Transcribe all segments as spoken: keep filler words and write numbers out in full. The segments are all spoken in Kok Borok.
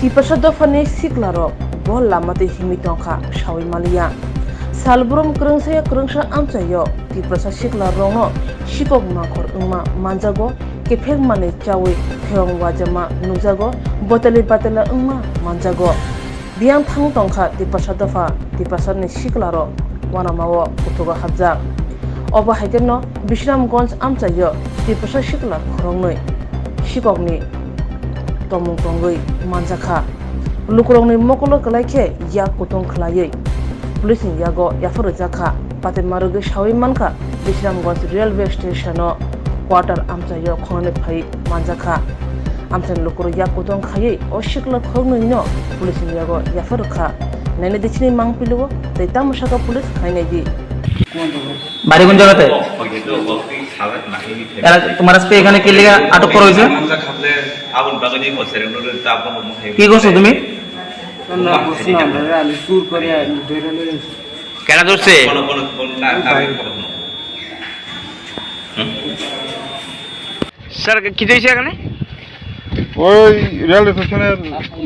Tiprasa dophani siklarok bo lama twi himwi tongkha sawi maliya. Salbrum kwrwngsaya kwrwngsa amchaio Tiprasa siklarokno sikok mangkhor wngma manjago, kephek manwi chawi thewang wajama nukjago, botoli batela wngma manjago. Biyang thang tongkha Tiprasa dopha, Tiprasani siklarok uanamao kuthugo hapjak. Obo hai kheno Bisramganj amchaio Tiprasa sikla khoroknwi sikokni tongmung tongwi manjakha. Lukurokni mokolo kwlai khe yak kutung khwlaiwi police ni yago yaphar rwjakha. Patema rwgwi sawi mankha Bisramganj railway station o quarter amchaio khonani phai manjakha. Amchaini lukurok yak kutung khaiwi o sikla khoroknwino police ni yago yaphar rwkha. Naina di chini mangpili o tei tamo saka police khainai di. বাড়ি কোন জায়গাতে? এরা তোমার আজকে এখানে কি লেগে আটক করা হয়েছে? কি করছো তুমি? না, বুঝলাম না, আমি চুর করে ধরে নিয়ে এসেছি। কেন ধরছে? স্যার, কি হয়েছে এখানে? ওই রেল স্টেশনের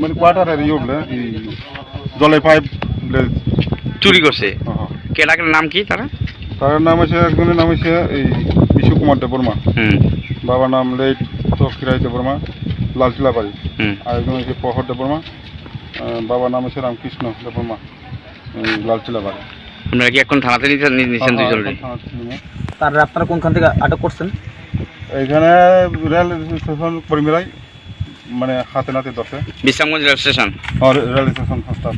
মানে কোয়ার্টারের ইয়ে বলে, এই জলে পাইপ বলে। চুরি করছে? হ্যাঁ, হ্যাঁ। কেডা, কেডা, নাম কি তারা? তার নাম হচ্ছে, একজনের নাম হচ্ছে এই বিশু কুমার দেববর্মা। হুম। বাবার নাম লেট চক্রাই দেববর্মা, লালচিলাবাড়ি। হুম। আর একজন হচ্ছে প্রহর দেববর্মা, আহ, বাবার নাম হচ্ছে রামকৃষ্ণ দেববর্মা, এই লালচিলাবাড়ি। আপনারা কি এখন থানাতে নিতে, নি-, নিচ্ছেন হ্যাঁ, হ্যাঁ, দুইজনকে? এখন থানাতে নিয়ে। তার আপনারা কোনখান থেকে আটক করছেন? এখানে রেল স্টেশন কর্মীরাই মানে হাতে নাতে ধরছে। Bishramganj rail station? হ্যাঁ, রে-, রেল স্টেশন ফার্স্ট স্টপ।